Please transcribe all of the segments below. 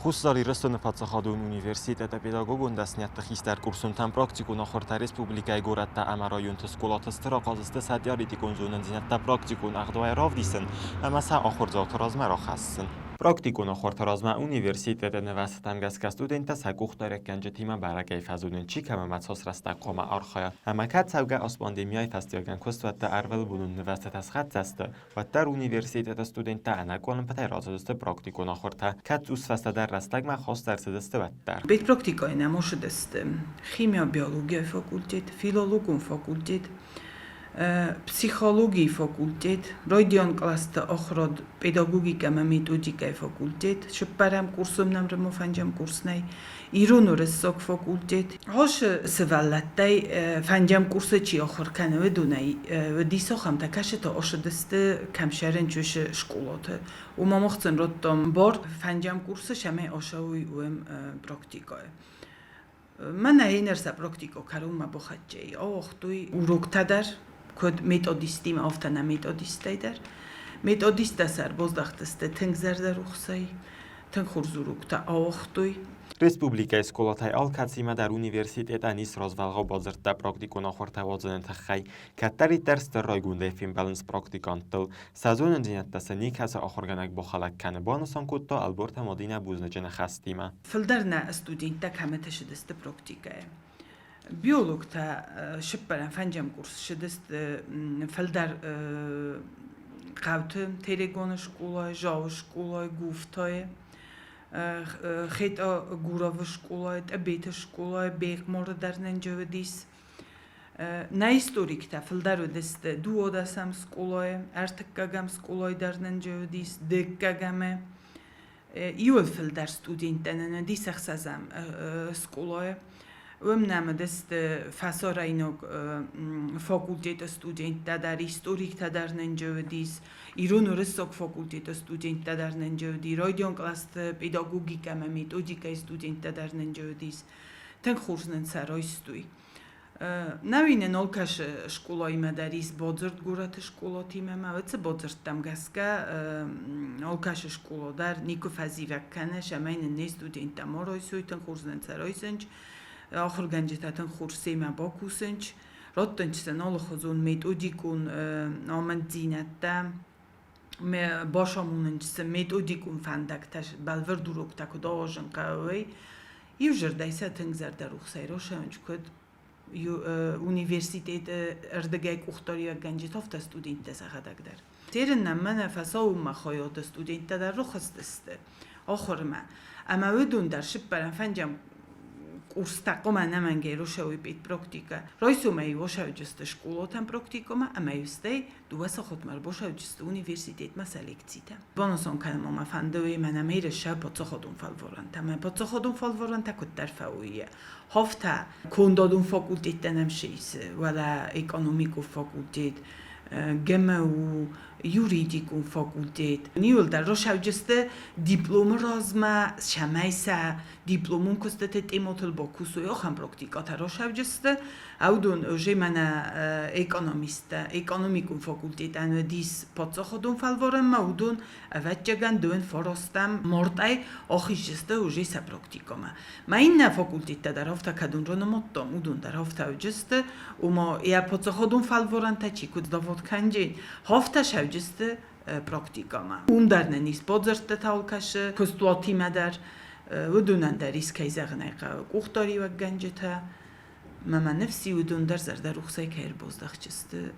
Хуссар Ирыстоны паддзахадон университеты педагогон дӕсныйӕдты хистӕр курсонтӕн практикон ахуыртӕ республикӕйы горӕттӕ ӕмӕ районты скъолаты стыр ахъаз сты сӕ теоретикон зонындзинӕдтӕ практикон ӕгъдауӕй равдисын ӕмӕ сӕ ахуырдзауты размӕ рахӕссын. Практикон ахуырты размӕ университеты нывӕцтытӕм гӕсгӕ студенттӕ сӕ къухдариуӕггӕнджытимӕ бӕрӕгӕй фӕзонынц, чи кӕм ӕмӕ цас рӕстӕг хъуамӕ архайа. Ӕмӕ кӕд цӕугӕ аз пандемияйы фӕстиуӕгӕн куыстуӕттӕ ӕрвылбонон нывӕцтытӕ схӕццӕ сты, Уӕддӕр университеты студенттӕ ӕнӕкъуылымпытӕй рацыдысты практикон ахуыртӕ, кӕд цъус фӕстӕдӕр рӕстӕгмӕ хаст ӕрцыдысты, уӕддӕр. Педпрактикӕйы нӕм ӕрцыдысты химио-биологийы факультет, филологон факультет, психологийы факультет, райдиан кълӕсты ахуырад педагогикӕ ӕмӕ методикӕйы факультет, цыппӕрӕм курсы нӕм фӕнджӕм курс нӕй, ирон-уырыссаг факультет. Хосы сывӕллӕттӕй фӕндзӕм курсы чи ахуыр кӕны, уыдонӕй уыдис ахӕмтӕ, кӕцытӕ ацыдысты кӕмсӕрынчусы скъолаты. Уымӕ мах сын радтам бар фӕндзӕм курсы, цӕмӕй ацӕуой уым практикӕйы. Мӕнӕ иннӕ сӕ практикӕ кӕронмӕ бахӕццӕ и. Ауагътой уроктӕ дӕр, куыд методисттимӕ, афтӕ нӕ методисттӕй дӕр. Методисттӕ сӕ ӕрбаздӕхтысты тынг зӕрдӕрухсӕй, тынг хорз уроктӕ ауагътой. Республикӕйы скъолатӕй алкӕцимӕ дӕр университетӕн ис развӕлгъау бадзырдтӕ практикон ахуыртӕ уадзыны тыххӕй. Кӕддӕриддӕр стыр райгондӕй фембӕлынц практиканттыл. Сӕ зонындзинӕдтӕ сын никӕцы ахуыргӕнӕг бахӕлӕг кӕны, банысан кодта Ӕлборты Мадинӕ бузныджы ныхӕстимӕ. Фылдӕр нӕ студенттӕ кӕмыты ссыдысты практикӕйы. Биологтӕ сыппӕрӕм, фӕнджӕм курс ссыдысты фылдӕр хъӕуты Терегоны скъолайы, Зауы скъолайы, Гуфтайы, Хетъа-Гуровы скъолайы, Тъбеты скъолайы, Бехъмары дӕр нын уыдис. Нӕ историктӕ фылдӕр уыдысты дыууадӕсӕм скъолайы, ӕртыккӕгӕм скъолайы дӕр нын уыдис, дыккӕгӕмы. Иуыл фылдӕр студенттӕ нын уыдис ӕхсӕзӕм скъолайы. Уым нӕм уыдысты фӕсарӕйнаг факультеты студенттӕ дӕр, историктӕ дӕр нын уыдис, ирон-уырыссаг факультеты студенттӕ дӕр нын уыди, райдиан кълӕсты педагогикӕ ӕмӕ методикӕйы студенттӕ дӕр нын уыдис. Тынг хорз нын сӕ райстой. Нӕуи нын алкӕсы скъолаимӕ дӕр ис бадзырд горӕты скъолатимӕ ӕмӕ уыцы бадзырдтӕм гӕсгӕ алкӕсы скъола дӕр никуы фӕзивӕг кӕны, цӕмӕй нын не студенттӕ ма райсой, тынг хорз нын сӕ райсынц, ахуыргӕнджытӕ тынг хорз семӕ бакусынц, раттынц сын алыхуызон методикон амынддзинӕдтӕ, бацамонынц сын методикон фӕндӕгтӕ, бӕлвырд уроктӕ куыд аразын хъӕуы, уый. Иу зӕрдӕй сӕ тынг зӕрдӕрухсӕй росӕнч куыд университеты ӕрдыгӕй къухдариуӕггӕнджытӕ, афтӕ студенттӕ сӕхӕдӕг дӕр. Терын нӕм мӕнӕ фӕцӕуынмӕ хайады студенттӕ дӕр рухызтысты ахуырмӕ. Ӕмӕ уыдон дӕр сыппӕрӕм фӕнджӕм курстӕ хъуамӕ ӕнӕмӕнгӕй росӕуой педпрактикӕ. Райсомӕй-иу осӕуджысты скъолатӕм практикӕмӕ ӕмӕ-иу стӕй дыууӕ сахатмӕ ӕрбацӕуджысты университетмӕ сӕ лекцитӕ. Банысан кӕнын ма мӕ фӕнды уый, мӕнӕ ме рысса паддзахадон фӕлварӕнтӕ. Мӕ паддзахадон фӕлварӕнтӕ куыддӕр фӕуыйы. Хафтӕ кондадон факультеттӕ нӕм сисы, уӕлӕ экономикон факультет, ГМУ, юридикон факультет. Иуылдӕр росӕуджысты дипломы размӕ, цӕмӕй сӕ дипломон куыстыты тематыл бакусой, ахӕм практикӕтӕ росӕуджысты. Уыдон уже мӕнӕ экономисттӕ, экономикон факультетӕн уыдис паддзахадон фӕлварӕнмӕ, уыдон, ӕвӕццӕгӕн, дыууын фарастӕм мартъӕй ахизджысты уже сӕ практикӕмӕ. Мӕ иннӕ факультеттӕ дӕр афтӕ кӕдон ранымадтам, уыдон дӕр афтӕ уыдысты, ома йӕ паддзахадон фӕлварӕнтӕ чи куыд завод кӕнджын, афтӕ сӕуджысты практикӕмӕ. Уым дӕр нын ис бадзырдтӕ кӕсы, куыстуатимӕ дӕр, уыдонӕн дӕр ис, кӕй зӕгъын ӕй хъӕуы, къухдариуӕггӕнджытӕ. Мӕ мӕ ныфс и, уыдон дӕр зӕрдӕрухсӕй кӕй ӕрбаздӕхтысты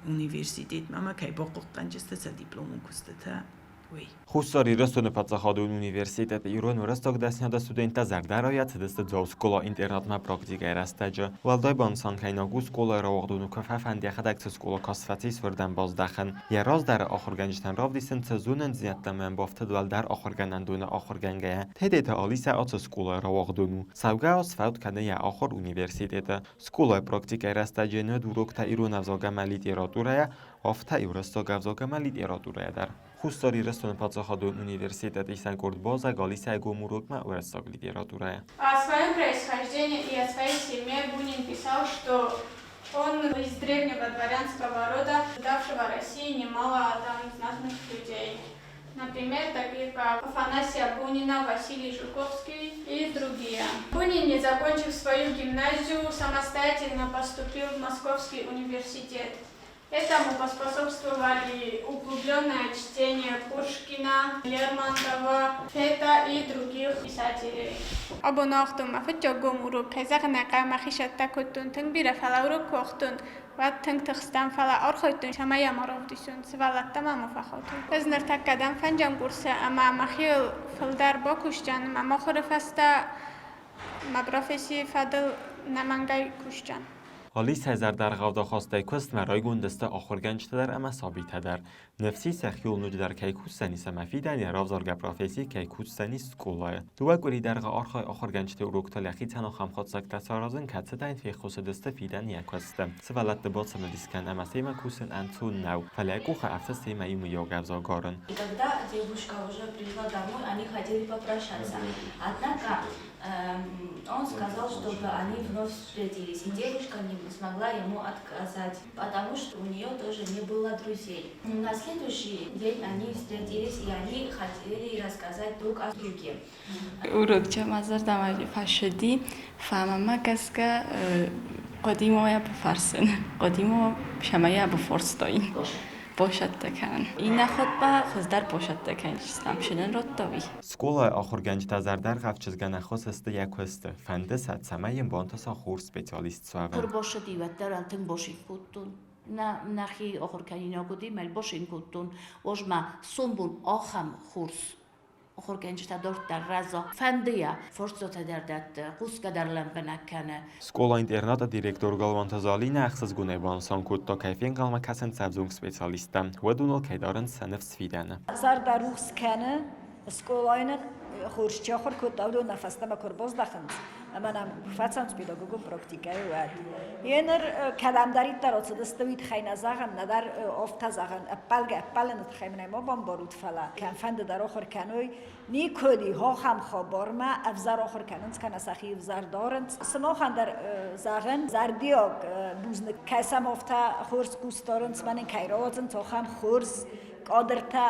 университетмӕ ӕмӕ кӕй бахъахъхъӕндзысты сӕ дипломон куыстытӕ, уый. Хуссар Ирыстоны паддзахадон университеты ирон-уырыссаг дӕсныйады студенттӕ зӕрдӕрайӕ цыдысты Дзау скъола-интернатмӕ практикӕйы рӕстӕджы. Уӕлдай банысан кӕнинаг у, скъолайы рауагъдоны куы фӕфӕнды йӕхӕдӕг цы скъола каст фӕцис, уырдӕм баздӕхын. Йӕ раздӕры ахуыргӕнджытӕн равдисын цы зонындзинӕдтӕм ӕм бафтыд уӕлдӕр ахуыргӕнӕндоны ахуыргӕнгӕйӕ. Тедеты Алисӕ ацы скъолайы рауагъдон у. Цӕугӕ аз фӕуд кӕны йӕ ахуыр университеты. Скъолайы практикӕйы рӕстӕджы нӕ уроктӕ ирон ӕвзаг ӕмӕ литературӕйӕ, афтӕ уырыссаг ӕвзаг ӕмӕ литературӕйӕ дӕр. Хуссар Ирыстоны паддзахадон университеты исӕн къорд баззад Алисӕйы гом урокмӕ уырыссаг литературӕйӕ. О своем происхождении и о своей семье Бунин писал, что он из древнего дворянского рода, давшего России немало там знатных людей. Например, такие как Афанасия Бунина, Василий Жуковский и другие. Бунин, не закончив свою гимназию, самостоятельно поступил в Московский университет. Этому поспособствовали углубленное чтение Пушкина, Лермонтова, Фета и других писателей. Абон уагътон мӕ фыццаг гом урок, кӕй зӕгъын ӕй хъӕуы, мӕхи сӕттӕ кодтон тынг бирӕ, фӕлӕ урок куы уагътон, уӕд тынг тыхстӕн, фӕлӕ архайдтон, цӕмӕй йӕ ма равдисон, сывӕллӕттӕ ма ма фӕхатой. Ӕз ныртӕккӕ дӕн фӕнджӕм курсы ӕмӕ мӕхиуыл фылдӕр бакусдзӕн ӕмӕ мӕ ахуыры фӕстӕ мӕ профессийы фӕдыл нӕмӕнгӕй кусдзӕн. Алли сӕ зӕрдӕргъӕвд ахастӕй кустмӕ райгонд сты ахуыргӕнджытӕ дӕр ӕмӕ сабитӕ дӕр. Ныфс ис, сӕхиуыл ноджыдӕр кӕй кусдзӕнис ӕмӕ фидӕны равзаргӕ професси кӕй кусдзӕнис скъолайы. Дыууӕ къуыри дӕргъы архайы ахуыргӕнджыты уроктыл йӕхицӕн ахӕм хатдзӕгтӕ саразын, кӕцытӕ йын феххуыс уыдысты фидӕны йӕ куысты. Сывӕллӕтты бацымыдис кӕн ӕмӕ семӕ кусын ӕнцон нӕу, фӕлӕ йӕ къухы ӕфты семӕ иумӕйаг ӕвзаг арын. И когда девушка уже пришла домой, они хотели попрощаться. Однако он сказал, чтобы они вновь встретились, и девушка не смогла ему отказать, потому что у нее тоже не было друзей. На следующий день они встретились, и они хотели рассказать друг о друге. Урокчы мӕ зӕрдӕмӕ фӕцыди, фӕлӕ мӕ гӕсгӕ хъуыди ма йӕ бафӕрсын, хъуыди ма цӕмӕй йӕ бафарстаин. Босӕттӕ кӕнын. Иннӕ хатт ба хуыздӕр босӕттӕ кӕндзыстӕм, цы нын радта, уый. Скъолайы ахуыргӕнджытӕ зӕрдӕргъӕвд чызгӕн ӕххуыс сты йӕ куысты, фӕнды сӕ, цӕмӕй йын бантыса хорз специалист суӕвын. Куы уӕддӕр тынг бошин кодтон. Нӕхи ахуыркӕнинаг уыди, мӕ бошин кодтон. Ӕз ма сомбон ахӕм хорз ахуыргӕнджытӕ дарддӕр рӕза. Фӕнды йӕ, фарстатӕ дӕр дӕтты, хъусгӕ дӕр лӕмбынӕг кӕны. Скъола-интернаты директор Галуанты Залинӕ ӕхсызгонӕй банысан кодта, кӕй фенхъӕлмӕ кӕсынц ӕвзонг специалисттӕм, уыдоныл кӕй дарынц сӕ ныфс фидӕны. Зӕрдӕ рухс кӕны, скъолайы нын хорз чи ахуыр кодта, уыдон нӕ фӕстӕмӕ куы ӕрбаздӕхынц ӕмӕ нӕм куы фӕцӕуынц педагогон практикӕйы, уӕд. Еныр кӕдӕмдӕриддӕр ацыдысты, уый тыххӕй нӕ зӕгъын, нӕдӕр афтӕ зӕгъын, ӕппӕлгӕ ӕппӕлыны тыххӕй мын ӕй ма бамбарут, фӕлӕ кӕмфӕнды дӕр ахуыр кӕной, никуы ахӕм хабармӕ ӕвзӕр ахуыр кӕнынц кӕнӕ сӕхи ӕвзӕр дарынц. Сымахӕн дӕр зӕгъын, зӕрдиаг бузныг, кӕй сӕм афтӕ хорз хъус дарынц, мӕнӕн кӕй рауадзынц, ахӕм хорз кадртӕ.